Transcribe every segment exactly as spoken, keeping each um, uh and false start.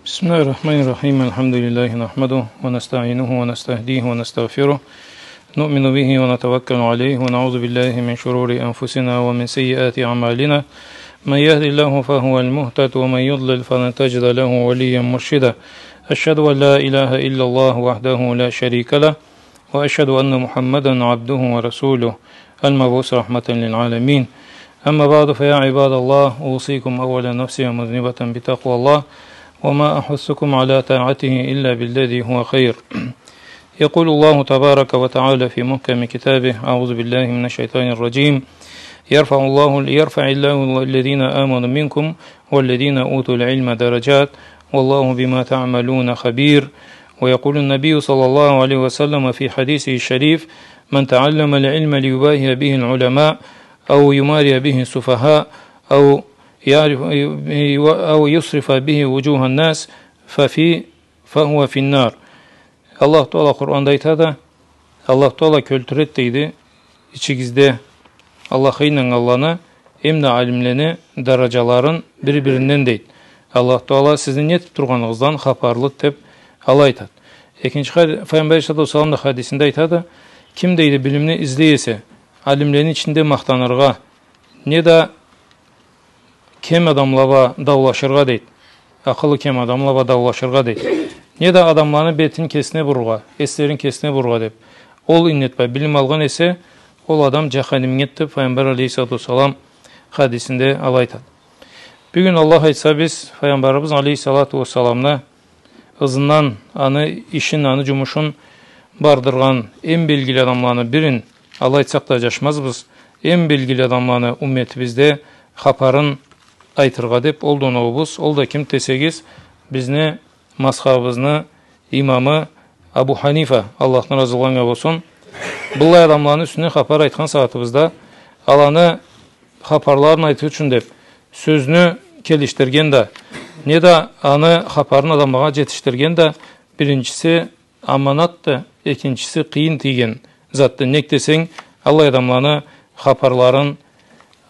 بسم الله الرحمن الرحيم. الحمد لله نحمده ونستعينه ونستهديه ونستغفره. نؤمن به ونتوكل عليه ونعوذ بالله من شرور أنفسنا ومن سيئات أعمالنا. من يهد الله فهو المهتد ومن يضلل فلن تجد له وليا مرشدا. أشهد أن لا إله إلا الله وحده لا شريك له وأشهد أن محمدا عبده ورسوله المبعوث رحمة للعالمين. أما بعد، فيا عباد الله، أوصيكم أولا نفسي مذنبة بتقوى الله، وما أحثكم على طاعته إلا بالذي هو خير. يقول الله تبارك وتعالى في محكم كتابه: أعوذ بالله من الشيطان الرجيم. يرفع الله، يرفع الله الذين آمنوا منكم والذين أوتوا العلم درجات، والله بما تعملون خبير. ويقول النبي صلى الله عليه وسلم في حديثه الشريف: من تعلم العلم ليباهي به العلماء أو يماري به السفهاء أو يعرف، أو يصرف به وجوه الناس ففي، فهو في النار. Аллаху Тагъала Къуранда айтады, Аллаху Тагъала кёлтюреди, дейди, ичигизде Аллахха ийнаннганланы эмда алимлени даражаларын бир-биринден, дейди. Аллаху Тагъала сизни не этип тургъаныгъыздан хапарлыды, деп, алай айтады. Экинчи хад-, Файгъамбар алейхиссалату уассалам да хадисинде айтады, ким, дейди, билимни излей эсе, алимлени ичинде махтаныргъа, неда кем адамла бла даулашыргъа, дейди. Акъылы кем адамла бла даулашыргъа, дейди. Неда адамланы бетин кесине бурургъа, эслерин кесине бурургъа, деп. Ол иннет бла билим алгъан эсе, ол адам джаханимге кетди, деп Файгъамбар алейхиссалату уассалам хадисинде алай айтады. Бюгюн, Аллах айтса, биз Файгъамбарыбыз алейхиссалату уассаламны ызындан, аны ишин, аны джумушун бардыргъан эм белгили адамланы бирин, алай айтсакъ да аджашмазбыз, эм белгили адамланы умметибизде хапарын айтыргъа деп, ол да оноубуз, ол да ким десегиз, бизни мазхабыбызны имамы Абу Ханифа, Аллахдан разы болгъан болсун. Быллай адамланы юсюнден хапар айтхан сагъатыбызда, аланы хапарларын айтыр ючюн деп, сёзню келишдирген да, неда аны хапарын адамлагъа джетишдирген да, биринчиси аманатды, экинчиси къыйын тийген затды. Нек десенг, аллай адамланы хапарларын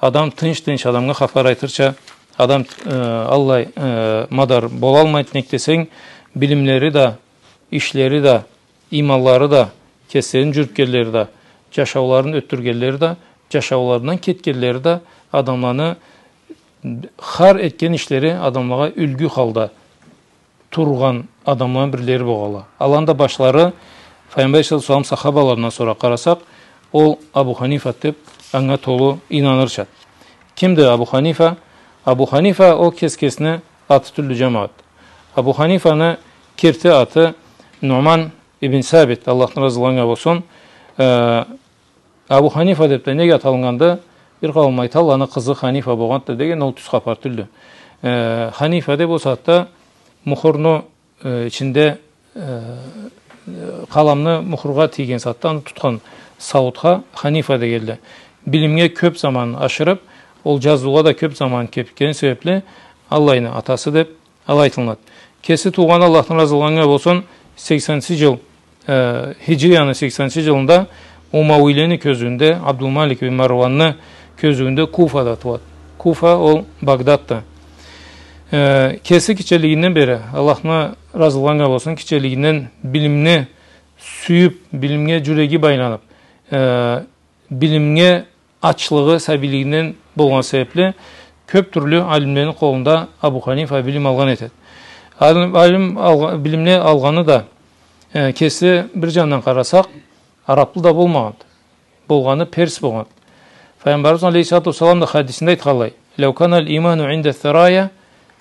адам тынч-тынч адамгъа хапар айтырча, адам, э, аллай, э, мадар болалмайды. Нек десенг, билимлери да, ишлери да, иманлары да, кеслерини джюрютгенлери да, джашауларын ётдюргенлери да, джашауларындан кетгенлери да адамланы хар этген ишлери адамлагъа юлгю халда тургъан адамланы бирлери болгъанла. Аланы да башлары, Файгъамбар саллаллаху алейхи ва саллам сахабаларындан сора къарасакъ, ол Абу Ханифа деп анга толу ийнанырчады. Кимди Абу Ханифа? Абу Ханифа ол кес-кесини аты тюлдю, джамагъат. Абу Ханифаны керти аты Нуъман ибн Сабит, Аллахдан разы болгъан болсун. Э, Абу Ханифа деп да неге аталыннганды? Бир къауум айталла, аны къызы Ханифа болгъанды деген, ол тюз хапар тюлдю. Э, Ханифа деп ол сагъатда мухурну, э, ичинде, э, къаламны мухургъа тийген сагъатда аны тутхан сауутха Ханифа дегенле. Билимге кёп заман ашырып, ол джазыугъа да кёп заман кетген себепли, аллайны атасы деп алай айтылынады. Кеси туугъаны, Аллахдан разы болгъан болсун, сексенинчи джыл, э, хиджрияны сексенинчи джылында Умауийлени кёзюуюнде, Абдулмалик бин Марванны кёзюуюнде Куфада тууады. Куфа ол Багдадды. Э, кеси кичилигинден бери, Аллахдан разы болгъан болсун, кичилигинден билимни сюйюп, билимге джюреги байланып, э, билимге ачлыгъы сабийлигинден болгъан себепли, кёп тюрлю алимлени къолунда Абу Ханифа билим алгъан этеди. Алим, алим алгъа-, билимни алгъаны да, э, кеси бир джандан къарасакъ, араплы да болмагъанды. Болгъаны перс болгъанды. Файгъамбарыбыз алейхиссалату уассалам да хадисинде айтханлай: «Лау канал иману инда сарая,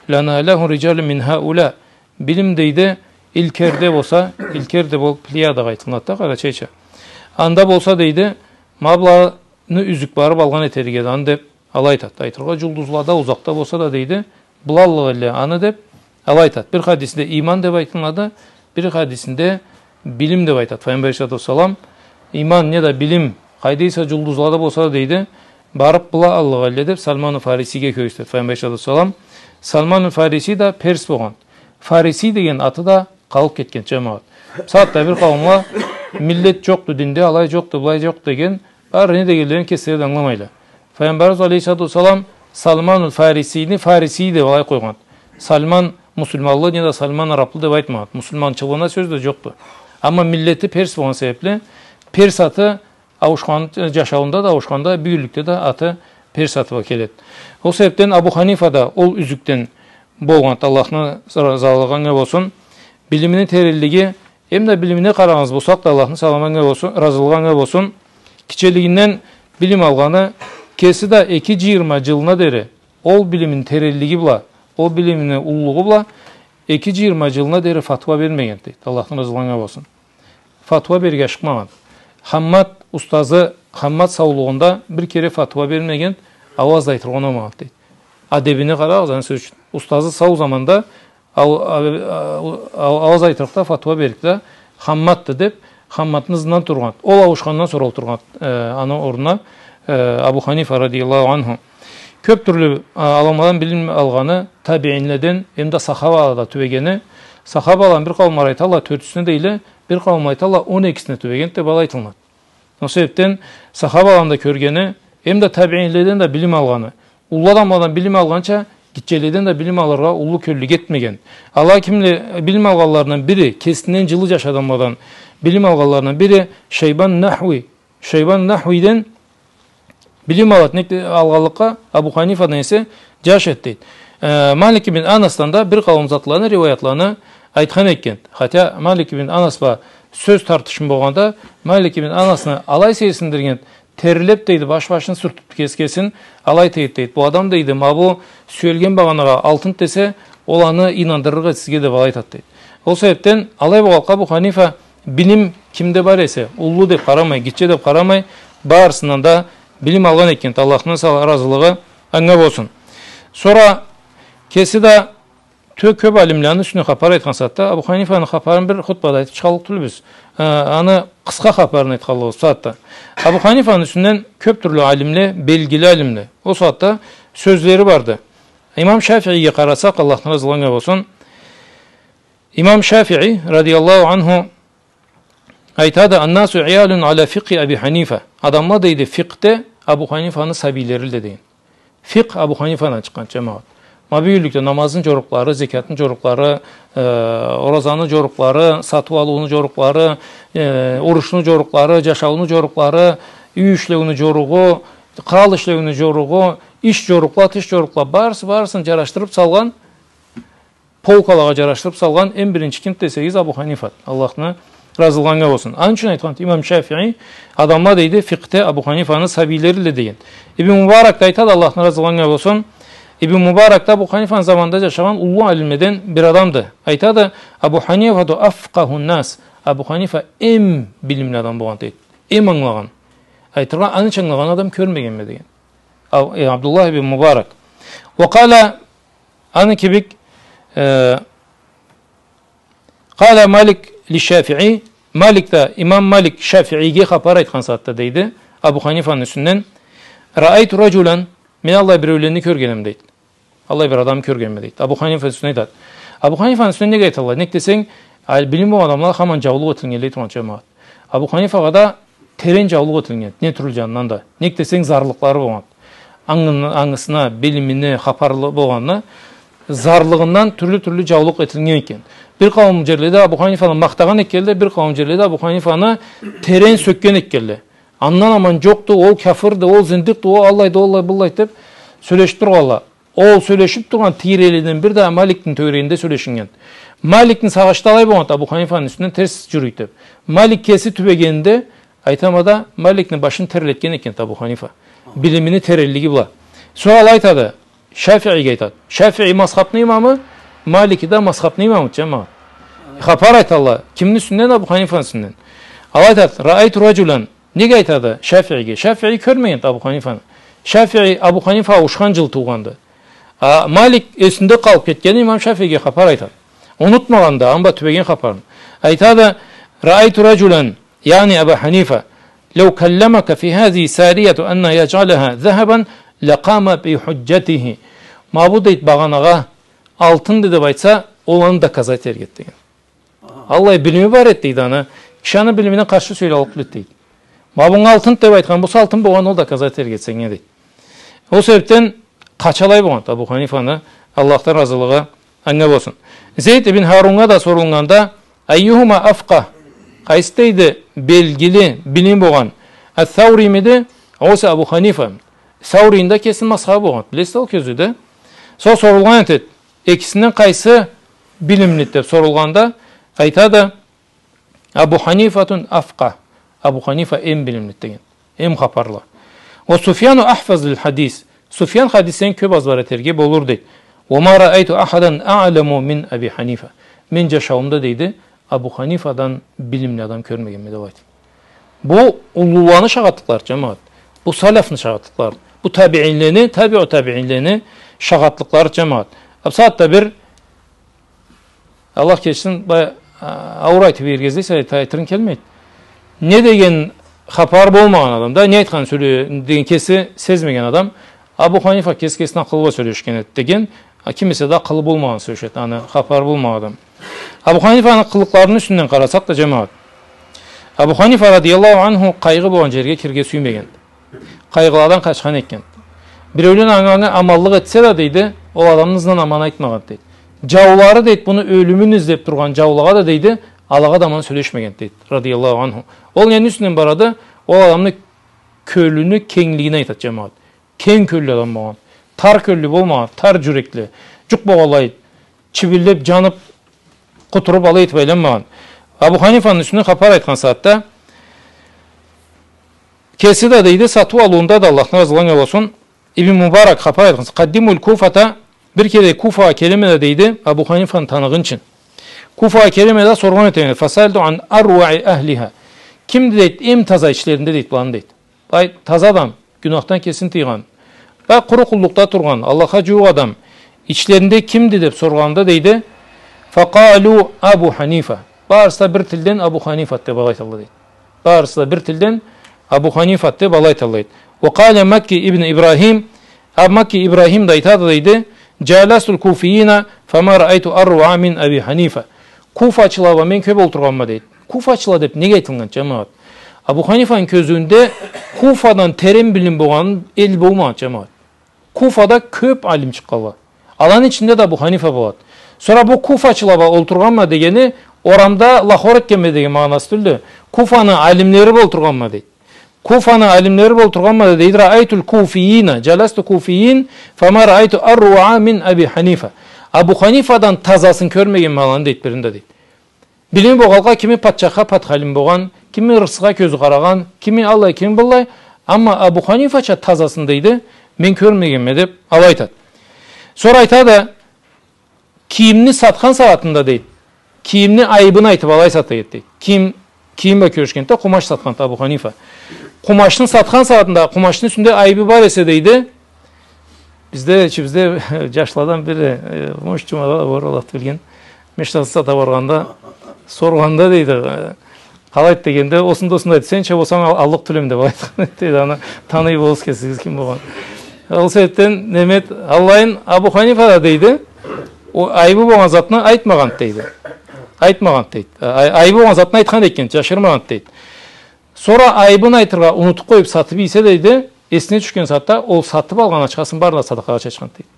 ланаляху риджалу мин хауля». Билим, дейди, илкерде болса, илкерде болуп, плеядагъа айтылынады да, къарачайча. Анда болса, дейди, ма быланы юзюк барып алгъан этерик эди аны деп алай айтады. Айтыргъа, джулдузлада узакъда болса да, дейди, былаллыкъ элле аны деп алай айтады. Бир хадисинде иман деп айтылады, бир хадисинде билим деп айтады Файгъамбар алейхиссалату уассалам. Иман неда билим къайда эсе джулдузлада болса да, дейди, барып былаллыкъ элле деп Салману Фарисийге кёргюзтеди Файгъамбар алейхиссалату уассалам. Салману Фариси да перс болгъан. Фариси деген аты да къалып кетген, джамагъат. Бусагъатда бир къауумла миллет джокъду динде, алай джокъду, былай джокъду деген, бары не дегенлерин кеслери да ангыламайла. Файгъамбарыбыз алейхиссалату уассалам Салманул Фарисийни Фариси деп алай къойгъан. Салман муслиманлы, не да Салман араблы деб айтмагъан. Муслиманчылыгъына сёз да джокъду. Амма миллети перс болгъан себебли, перс аты ауушхан, э, джашауунда да ауушханды, бюгюнлюкде да аты перс аты бла келеди. Ол себебден Абу Ханифа да ол юзюкден болгъанды, Аллахны разылыгъы анга болсун. Билимини теренлиги, эм да билимине къарагъаныбыз болсакъ да, Аллахны саламы анга болсун, разылыгъы анга болсун, гитчелигинден билим алгъаны, кеси да эки джыйырма джылына дери ол билимини теренлиги бла, ол билимини уллулугъу бла эки джыйырма джылына дери фатва бермегенди, дейди. Аллахны разылыгъы анга болсун. Фатва берирге ашыкъмагъан. Хаммад устазы, Хаммад саулугъунда бир кере фатва бермегенди, ауаз да айтыргъа унамагъанды, дейди. Адебине къарагъыз, аны сёз ючюн. Устазы сау заманда ау-, ау-, ау-, ауаз айтырыкъда, фатва беририкде Хаммадды деб, Хаммадны ызындан тургъанды. Ол ауушхандан сора олтургъанды, э, аны орнуна, э, Абу Ханифа радияллаху анху. Кёб тюрлю, э, аламладан билим алгъаны, табиинледен, эм да сахабаладан тюбегени, сахабаладан бир къауумла айталла тёртюсюне дейле, бир къауумла айталла он экисине тюбегенди деб алай айтылынады. Ол себебден сахабаланы да кёргени, эм да табиинледен да билим алгъаны, уллу адамладан билим алгъанча, гитчеледен да билим алыргъа уллу кёллюк этмеген. Ала кимле билим алгъанларыны бири, кесинден джылы джаш адамладан билим алгъанларыны бири Шайбан Нахуи. Шайбан Нахуиден билим алады, нек-, алгъанлыкъгъа Абу Ханифадан эсе джаш эди, дейди. Э, Малик ибн Анасдан да бир къауум затланы, риваятланы айтхан этгенди. Хотя Малик ибн Анас бла сёз тартышма болгъанда, Малик ибн Анасны алай сейирсиндиргенди, терилеб, дейди, баш-башын сюртюб кес-кесин, алай айтады, дейди. Бу адам, дейди, ма бу сюелген багъанагъа алтын тесе, ол аны ийнандырырыкъ эди сизге деб алай айтады, дейди. Ол себебден алай болгъанлыкъгъа Абу Ханифа билим кимде бар эсе, уллу деб къарамай, гитче деб къарамай, барысындан да билим алгъан этгенди. Аллахны сал-, разылыгъы анга болсун. Сора кеси да тё-, кёб алимлени юсюне хапар айтхан сагъатда, Абу Ханифаны хапарын бир хутбада айтыб чыгъаллыкъ тюлбюз. Э, аны къысха хапарын айтханлыгъыбыз сагъатда. Абу Ханифаны юсюнден кёб тюрлю алимле, белгили алимле, ол сагъатда сёзлери барды. Имам Шафииге къарасакъ, Аллахны разылыгъы анга болсун, Имам Шафии, радияллаху анху, айтады: «Аннасу иялун аля фикхи Аби Ханифа». Адамла, дейди, фикхде Абу Ханифаны сабийлериле, деген. Фикх Абу Ханифадан чыкъгъан, джамагъат. Ма бюгюнлюкде намазны джорукълары, зекятны джорукълары, э, оразаны джорукълары, сатыу-алыуну джорукълары, э, урушну джорукълары, джашауну джорукълары, юй ишлеуню джоругъу, къырал ишлеуню джоругъу, ич джорукъла, тыш джорукъла, барысы, барысын джарашдырыб салгъан, полкалагъа джарашдырыб салгъан эм биринчи ким десегиз, Абу Ханифа. Аллахны разылыгъы анга болсун. Аны ючюн айтханды Имам Шафии, адамла, дейди, фикхде Абу Ханифаны сабийлериле, деген. Ибн Мубарак да айтады, Аллахны разылыгъы анга болсун. Ибн Мубарак да Абу Ханифаны заманында джашагъан уллу алимледен бир адамды. Айтады: «Абу Ханифату афкъаху нас». Абу Ханифа эм билимли адам болгъан, дейди. Эм ангылагъан. Айтыргъа, аныча ангылагъан адам кёрмегенме, деген. Ау-, э, Абдуллах ибн Мубарак. Ва къала Аны кибик, э, къала Малик ли Шафии, Малик да, имам Малик Шафииге хапар айтхан сагъатда, дейди, Абу Ханифаны юсюнден: «Раайту раджулан», мен аллай биреулени кёргенме, дейди. Аллай бир адам кёргенме, дейди. Абу Ханифа юсюнден айтады. Абу Ханифаны юсюнден нек айталла? Нек десенг, ал-, билим болгъан адамлагъа хаман джаулукъ этилгенлей тургъан, джамагъат. Абу Ханифагъа да терен джаулукъ этилген, не тюрлю джанындан да. Нек десенг, зарлыкълары болгъан. Ангын-, ангысына, билимине, хапарлы болгъанына, зарлыгъындан тюрлю-тюрлю джаулукъ этилген экен. Бир къауум джерледе Абу Ханифаны махтагъан этгенле, бир къауум джерледе Абу Ханифаны терен сёкген этгенле. Андан аман джокъду, ол кяфырды, ол зындыкъды, ол аллайды, ол аллай, быллайды деб сёлешиб тургъанла. Ол сёлешиб тургъан тийреледен бир да Маликни тёгерегинде сёлешинген. Маликни сагъышы алай болгъанды, Абу Ханифаны юсюнден терс джюрюйдю деб. Малик кеси тюбегенде, айтама да, Маликни башын терлетген экен Абу Ханифа. Билимини теренлиги бла. Сора алай айтады, Шафииге айтады. Шафии мазхабны имамы, Малики да мазхабны имамы, джамагъат. Хапар айталла. Кимни юсюнден? Абу Ханифаны юсюнден. Алай айтады, раайту раджулан. Неге айтады Шафииге? Шафии кёрмегенди Абу Ханифаны. Шафии, Абу Ханифа ауушхан джыл туугъанды. А Малик эсинде къалыб кетгени имам Шафииге хапар айтады. Унутмагъанды, аны бла тюбеген хапарын. Айтады, раайту раджулан, яъни Аба Ханифа, лау калламака фи хазихи сарията анна яджъалаха захабан лакъама би худжатихи. Ма бу, дейди, багъанагъа алтынды деб айтса, ол аны доказать этерик эди, деген. Аллай билими бар эди, дейди, аны. Киши аны билимине къаршы сёлешаллыкъ эди, дейди. Ма бунга алтын деб айтхан болса, алтын болгъанын ол доказать этерик эди санга, дейди. Ол себебден къачалай болгъанды Абу Ханифаны, Аллахдан разылыгъы Анга болсун. Зейд ибн Харуннга да сорулгъанда, «Айюхума афкъах?» Къайсы дейди белгили, билими болгъан? Ас-Сауримиди, огъесе Абу Ханифа? Саурини да кесини мазхабы болгъан. Билесиз ол кёзюу да. Сора сорулгъан этеди, экисинден къайсы билимлиди деп сорулгъанда, айтады, Абу Ханифатун афкъах. Абу Ханифа эм билимлиди деген. Эм хапарлы. Ва Суфьяну ахфаз лил хадис. Суфьян хадисден кёп азбар этерге болур дейди. Ва ма раайту ахадан аъламу мин Аби Ханифа. Мен джашауумда дейди, Абу Ханифадан билимли адам кёрмегенме деп айтады. Бу уллуланы шагъатлыкълары, джамагъат. Бу салафны шагъатлыкълары. Бу табиинлени, табиу табиинлени шагъатлыкълары, джамагъат. Бусагъатда бир Аллах кечсин, бай, а, ауур айтыб ийирге излейсе, айт-, айтырым келмейди. Не деген хапары болмагъан адам да, не айтханын сёле-, деген кеси сезмеген адам, Абу Ханифа кеси кесини акъылы бла сёлешген эди деген, а, ким эсе да акъылы болмагъан сёлешеди, аны хапары болмагъан адам. Абу Ханифаны къылыкъларыны юсюнден къарасакъ да, джамагъат. Абу Ханифа радияллаху анху къайгъы болгъан джерге кирирге сюймеген. Къайгъыладан къачхан экен. Биреулен анга, анга аманлыкъ этсе да, дейди, ол адамны ызындан аман айтмагъан, дейди. Джаулары, дейди, муну ёлюмюн излеб тургъан джаулагъа да, дейди, алагъа да аман сёлешмеген, дейди, радияллаху анху. Ол нени юсюнден барады? Ол адамны кёлюню кенглигине айтады, джамагъат. Кенг кёллю адам болгъан. Тар кёллю болмагъан, тар джюрекли. Джукъ болгъанлай, чибинлеб, джаныб, къутуруб, алай этиб айланмагъан. Абу Ханифаны юсюнден хапар айтхан сагъатда, кеси да, дейди, сатыу-алыуунда да, Аллахдан разылыкъ анга болсун, Ибн Мубарак хапар айтхан, къаддимтул Куфата, бир кере Куфагъа келеме да, дейди, Абу Ханифаны таныгъынчы. Куфагъа келеме да, соргъан этеме, фасаалту ан аруаи ахлиха. Кимди, дейди, эм таза ичлеринде, дейди, быланы, дейди. Бай, таза адам, гюнахдан кесин тыйгъан. Бай, къуру къуллукъда тургъан, Аллахха джууукъ адам. Ичлеринде кимди деб соргъанда, дейди, факъалу Абу Ханифа. Барысы да бир тилден Абу Ханифа деб алай айталла, дейди. Барысы да бир тилден Абу Ханифа деб алай айталла, дейди. Ва къала Макки ибн Ибрахим, а Макки Ибрахим да айтады, дейди, джаластул куфийина, фама раайту аруа мин Аби Ханифа. Куфачыла бла мен кёб олтургъанма, дейди. Куфачыла деб неге айтылгъан, джамагъат? Абу Ханифаны кёзюуюнде Куфадан терен билим болгъан эл болмагъан, джамагъат. Куфада кёб алим чыкъгъанла. Аланы ичинде да Абу Ханифа болады. Сора бу Куфачыла бла олтургъанма дегени, орамда лахор этгенме деген магъанасы тюлдю. Куфаны алимлери бла олтургъанма, дейди. Куфаны алимлери бла олтургъанма да, дейди, раайтул куфийина, джаласту куфийин, фама раайту аруа мин Аби Ханифа. Абу Ханифадан тазасын кёрмегенме аланы, дейди, биринде, дейди. Билими болгъанлыкъгъа, кими патчахха подхалим болгъан, кими рысхыгъа кёзю къарагъан, кими аллай, кими быллай, амма Абу Ханифача тазасын, дейди, мен кёрмегенме, деб, алай айтады. Сора айтады, кийимни сатхан сагъатында, дейди, кийимни айыбын айтыб алай сата эди, дейди. Кийим, кийим бла кюрешгенди да, къумач сатханды Абу Ханифа. Къумачны сатхан сагъатында, къумачны юсюнде айыбы бар эсе, дейди, бизде, ичибизде джашладан бири, э, муш джумагъа бара, Аллах билген, мештасын сата баргъанда, соргъанда, дейди, э, Къалайды дегенде, осунда, осунда эди, сенча болсанг, ал-, аллыкъ тюлме, деб айтхан эди, дейди, аны таныйбыз кесигиз ким болгъанын. Ол себебден, неме эди, аллайын Абу Ханифа да, дейди, ол айыбы болгъан затны айтмагъанды, дейди. Айтмагъанды, дейди. Ай-, айыбы болгъан затны айтхан экен, джашырмагъанды, дейди. Сора айыбын айтыргъа унутуб къоюб сатыб ийсе, дейди, эсине тюшген сагъатда ол сатыб алгъан ачхасын барын да садакъагъа чачханды, дейди.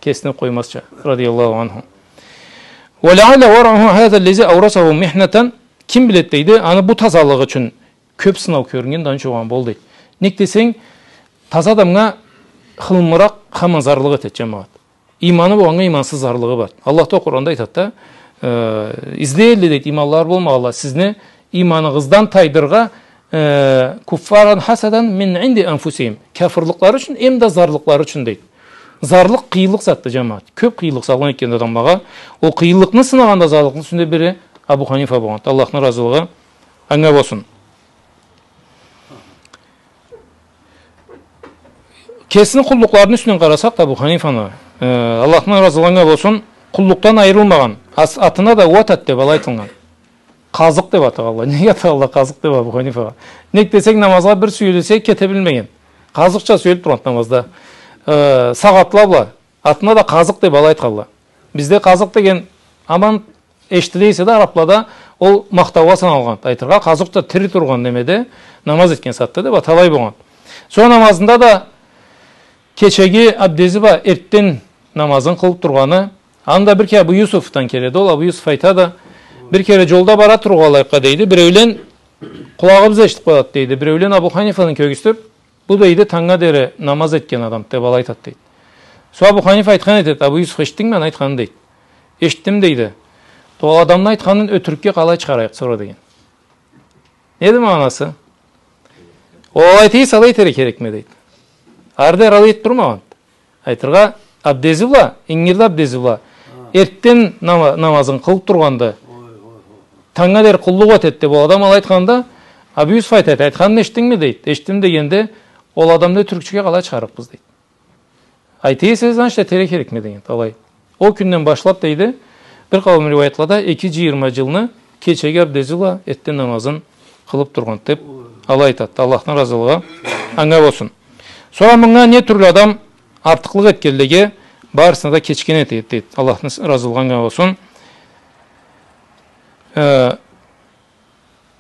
Кесине къоймазча, радияллаху анху. Ва лаалла варъуху хаза ллази аурасаху михнатан. Ким биледи, дейди, аны бу тазалыгъы ючюн кёб сынау кёрюннген да аны ючюн болгъан болур, дейди. Нек десенг, таза адамгъа хылымыракъ хаман зарлыкъ этеди, джамагъат. Иманы болгъаннга имансыз зарлыгъы бар. Аллах да Къуранда айтады да, э, излейдиле, дейди, иманлары болмагъанла сизни иманыгъыздан тайдырыргъа, э, куффаран хасадан мин инди анфусихим. Кяфырлыкълары ючюн, эм да зарлыкълары ючюн, дейди. Зарлыкъ къыйынлыкъ затды, джамагъат. Кёб къыйынлыкъ салгъан экен адамлагъа. Ол къыйынлыкъны сынагъанда зарлыкъны юсюнде бири Абу Ханифа болгъанды. Аллахны разылыгъы анга болсун. Кесини къуллукъларыны юсюнден къарасакъ да, Абу Ханифаны, э, Аллахны разылыгъы анга болсун, къуллукъдан айырылмагъан, ас-, атына да Уатад деб алай айтылгъан. Къазыкъ деб атагъанла. Неге атагъанла къазыкъ деб Абу Ханифагъа? Нек десенг, намазгъа бир сюелсе, кете билмеген. Къазыкъча сюелиб тургъанды намазда. Э, сагъатла бла. Атына да Къазыкъ деб алай айтханла. Бизде къазыкъ деген аман эшитиле эсе да, араблада ол махтаугъа саналгъан. Айтыргъа, къазыкъча тири тургъан немеде, намаз этген сагъатда деб аталай болгъан. Сора намазында да кечеги абдези бла эртден намазын къылыб тургъаны, Анда бир кере Абу Юсуфдан келеди ол, Абу Юсуф айтады, бир кере джолда бара тургъанлайыкъгъа, дейди, биреулен къулагъыбыз эшитип къалады, дейди, биреулен Абу Ханифаны кёргюзтюп, бу, дейди, тангнга дери намаз этген адамды деп алай айтады, дейди. Сора Абу Ханифа айтхан этеди, Абу Юсуф, эшитдингми аны айтханын, дейди. Эшитдим, дейди. Ол адамны айтханын ётюрюкге къалай чыгъарайыкъ сора, деген. Неди магъанасы? Ол алай эте эсе, алай этерге керекме, дейди. Ары дери алай этип турмагъан. Айтыргъа, абдези бла, ингирде абдези бла, эртден нама-, намазын къылып тургъанды. Тангнга дери къуллукъ этеди деп ол адам алай айтханда, Абу Юсуф айтады, айтханын эшитдингми, дейди. Эшитдим дегенде, ол адамны ётюрюкчюге къалай чыгъарыкъбыз, дейди. Айта эсе, значит, этерге керекме, деген, алай. Ол кюнден башлап, дейди, бир къауум риуаятлада эки джыйырма джылны кечеги абдези бла эртден намазын къылып тургъан деп алай айтады. Аллахны разылыгъы анга болсун. Сора мынга не тюрлю адам артыкълыкъ этгенлеге, барысына да кечген этеди, дейди. Аллахны разылыгъы анга болсун. Э,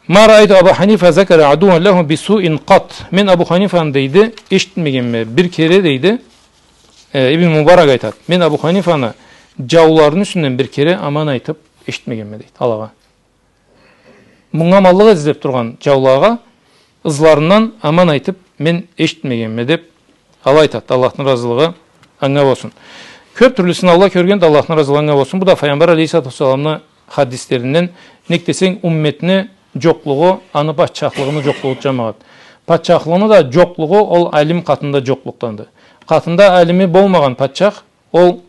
ما رأيت أبا حنيفة ذكر عدوا له بسوء قط. Мен Абу Ханифаны, дейди, эшитмегенме бир кере, дейди. Э, Ибн Мубарак айтады, мен Абу Ханифаны джауларыны юсюнден бир кере аман айтып эшитмегенме, дейди, алагъа. Мынга аманлыкъ излеп тургъан джаулагъа ызларындан аман айтып мен эшитмегенме деп алай айтады, Аллахны разылыгъы анга болсун. Кёп тюрлю сынауланы кёргенди, Аллахны разылыгъы анга болсун. Бу да Файгъамбар алейхиссалату уассаламны хадислеринден, нек десенг, умметни джокълугъу, аны патчахлыгъыны джокълугъу, джамагъат. Патчахлыгъыны да джокълугъу ол алим къатында джокълукъданды. Къатында алими болмагъан патчах, ол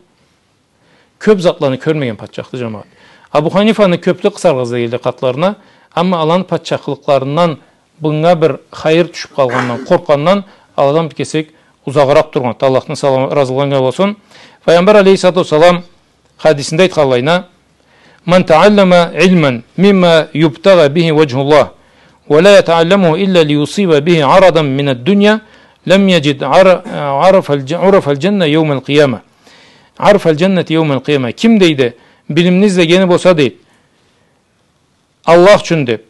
кёп затланы кёрмеген патчахды, джамагъат. Абу Ханифаны кёпдю къысаргъа излегенле къатларына, амма аланы патчахлыкъларындан мынга бир хайыр тюшюп къалгъандан къоркъгъандан, аладан бир кесек узагъыракъ тургъанды. Аллахны салам-, разылыгъы анга болсун. Файгъамбар алейхиссалату уассалам хадисинде айтханлайына: من تعلم علما مما يبتغى به وجه الله ولا يتعلمه إلا ليصيب به عرضا من الدنيا لم يجد عر-, عرف الج-, عرف الجنة يوم القيامة. عرف الجنة يوم القيامة. Ким, дейди, билимни излегени болса, дейди, Аллах ючюн деп,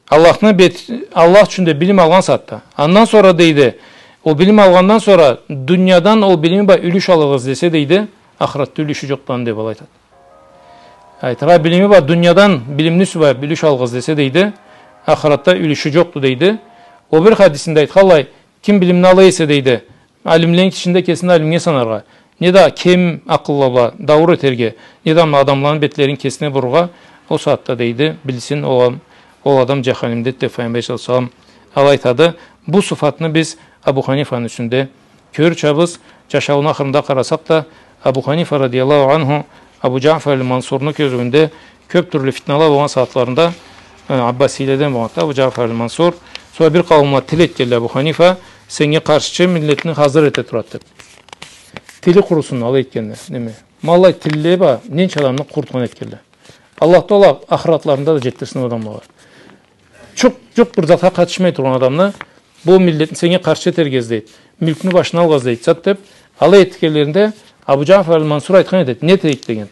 Аллахны бет-, Аллах ючюн деп билим алгъан сагъатда. Андан сора, дейди, ол билим алгъандан сора дуниядан ол билими бла юлюш алыргъа излесе, дейди, ахыратда юлюшю джокъду аны деп алай айтады. Айтыргъа, билими бла дуниядан билимни юсю бла юлюш алыргъа излесе, дейди, ахыратда юлюшю джокъду, дейди. Ол бир хадисинде айтханлай, ким билимни ала эсе, дейди, алимлени ичинде кесин алимге санаргъа, неда кем акъылла бла дауур этерге, неда адамланы бетлерин кесине бурургъа, ол сагъатда, дейди, билсин, ол, ол адам джаханимдеди деп Файгъамбар саллаллаху алейхи ва саллам алай айтады. Бу сыфатны биз Абу Ханифаны юсюнде кёрюрчабыз. Джашауну ахырында къарасакъ да, Абу Ханифа радияллаху анху Абу Джафар аль-Мансурну кёзюуюнде кёп тюрлю фитнала болгъан сагъатларында, э, аббасийледен болгъанды Абу Джафар аль-Мансур. Сора бир къауумла тил этгенле: Абу Ханифа, сеннге къаршчы миллетни хазыр эте турады деп. Тили къурусун, алай этгенле, неме. Ма аллай тилле бла ненча адамны къурутхан этгенле. Аллах Тагъала ахыратларында да джетдирсин адамлагъа. Джукъ, джукъ бир затха къатышмай тургъан адамны, бу миллетни сеннге къаршчы этерге излейди, мюлкню башына алыргъа излейди, зат деп, алай этгенлеринде Абу Джафар аль-Мансур айтхан этеди: не этейик, деген.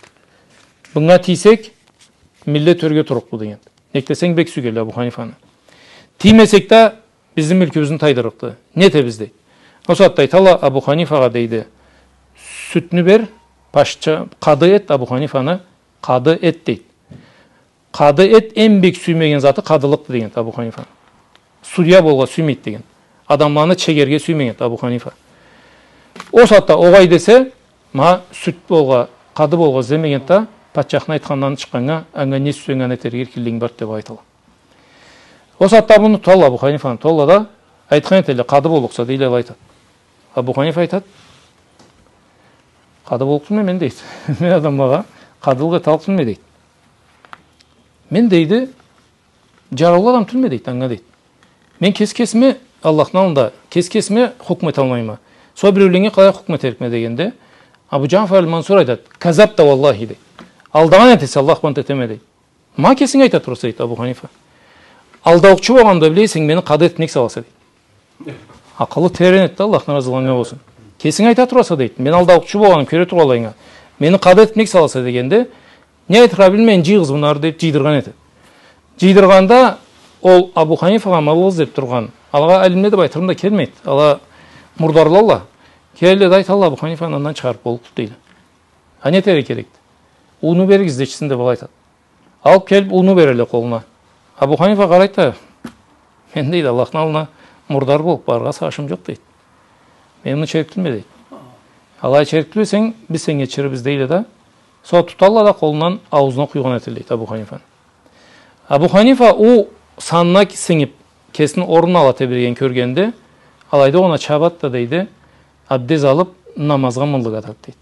Мынга тийсек, миллет ёрге турлукъду, деген. Нек десенг, бек сюйгенле Абу Ханифаны. Тиймесек да, бизни мюлкюбюзню тайдырлыкъды. Не этебиз, дейди. Ол сагъатда айталла Абу Ханифагъа, дейди, сюдню бер, пашча, къады эт Абу Ханифаны, къады эт, дейди. Къады эт, эм бек сюймеген заты къадылыкъды, дегенди Абу Ханифа. Судья болургъа сюймейди, деген. Адамланы чегерге сюймегенди Абу Ханифа. Ол сагъатда огъай десе, ма сюд болургъа, къады болургъа излемегенди да, патчахны айтхандан чыкъгъаннга, анга не сюйсенг, аны этерге эркинлигинг барды, деп айталла. Ол сагъатда муну туталла, Абу Ханифаны туталла да, айтхан этелле: къады боллукъса, дейле, алай айтады. Абу Ханифа айтады: къады боллукъ тюлме мен, дейди. Мен адамлагъа къадылыкъ эталлыкъ тюлме, дейди. Мен, дейди, джараулу адам тюлме, дейди, анга, дейди. Мен кеси кесиме, Аллахны аллында, кеси кесиме хукму эталмайма. Сора биреуленнге къалай хукму этерикме, дегенде, Абу Джафар аль-Мансур айтады: كذبت والله, дейди. Алдагъан этесе, Аллах бла ант этеме, дейди. Ма кесинг айта тураса, дейди Абу Ханифа. Алдаукъчу болгъанымы да биле эсенг, мени къады этип нек саласа, дейди. Акъылы терен эди да, Аллахдан разы болгъан болсун. Кесинг айта тураса, дейди, мен алдаукъчу болгъанымы кёре тургъанлайынга, мени къады этип нек саласа, дегенде, не айтыргъа билмейин, джыйыгъыз муну ары, деп, джыйдыргъан эди. Джыйдыргъанда, ол Абу Ханифагъа аманлыкъ излеп тургъан, алагъа алимле деп айтырым да келмейди, ала мурдарлалла. Келелле да айталла: Абу Ханифаны андан чыгъарып боллукъду, дейле. А не этерге керекди? Унну беригиз да ичсин деб алай айтады. Алыб келиб унну берелле къолуна. Абу Ханифа къарайды да, мен, дейди, Аллахны аллына мурдар болуб барыргъа сагъышым джокъ, дейди. Мени муну чериктирме, дейди. Алай чериктирсенг, биз сеннге чирирбиз, дейле да. Сора туталла да къолундан ауузуна къуйгъан этелле, дейди, Абу Ханифаны. Абу Ханифа ол санына сингиб, кесини орнуна ала тебрегенин кёргенде, алайда огъуна чабады да, дейди, абдез алыб, намазгъа мыллыгъа атады, дейди.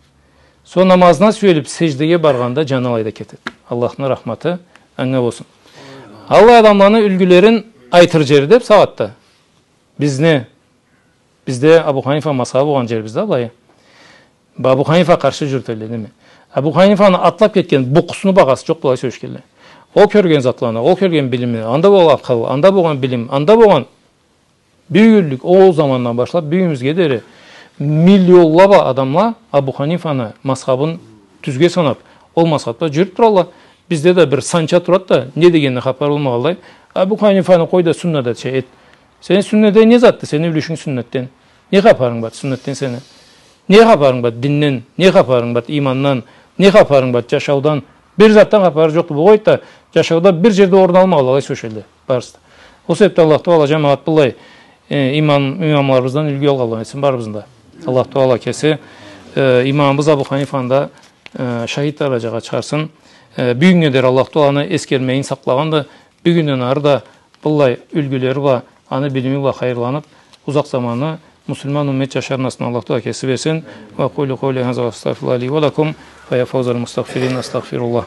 Сора намазына сюелиб, сеждеге баргъанда джаны алайда кетеди. Аллахны рахматы анга болсун. Аллай адамланы юлгюлерин айтыр джери деб сагъатда. Бизни, бизде Абу Ханифа мазхабы болгъан джерибизде былай. Ба-, Абу Ханифа къаршы джюрютелле, неме. Абу Ханифаны атлаб кетген букъусуну багъасы джокъ, былай сёлешгенле. Ол кёрген затланы, ол кёрген билими, анда болгъан акъыл, анда болгъан билим, анда болгъан бюгюнлюк, ол замандан башлаб бюгюнюбюзге дери миллионлаб адамла Абу Ханифаны мазхабын тюзге санаб, ол мазхабда джюрюб туралла. Бизде да бир санча турады да, не дегенине хапары болмагъанлай. Абу Ханифаны къой да, сюннеде чей эт. Сени сюннеде не затды? Сени юлюшюнг сюннетден. Не хапарынг барды сюннетден сени? Не хапарынг барды динден? Не хапарынг барды имандан? Не хапарынг барды джашаудан? Бир затдан хапары джокъду. Бу къойду да, джашауда бир джерде орун алмагъанлай сёлешелле барысы да. Ол себебден Аллах Таала, джамагъат, быллай, э, имам, имамларыбыздан юлгю алгъанладан этсин барыбызны да. Аллах Таала кеси, э, имамыбыз Абу Ханифаны да, э, шахид даражагъа чыгъарсын. Э, бюгюннге дери Аллах Таала аны эсгермейин сакълагъанды. Бюгюнден ары да быллай юлгюлери бла, аны билими бла хайырланыб, узакъ заманны муслиман уммет джашарына Аллах Таала кеси берсин. وأقول قولي هذا وأستغفر الله لي ولكم، فيا فوز المستغفرين، أستغفر الله.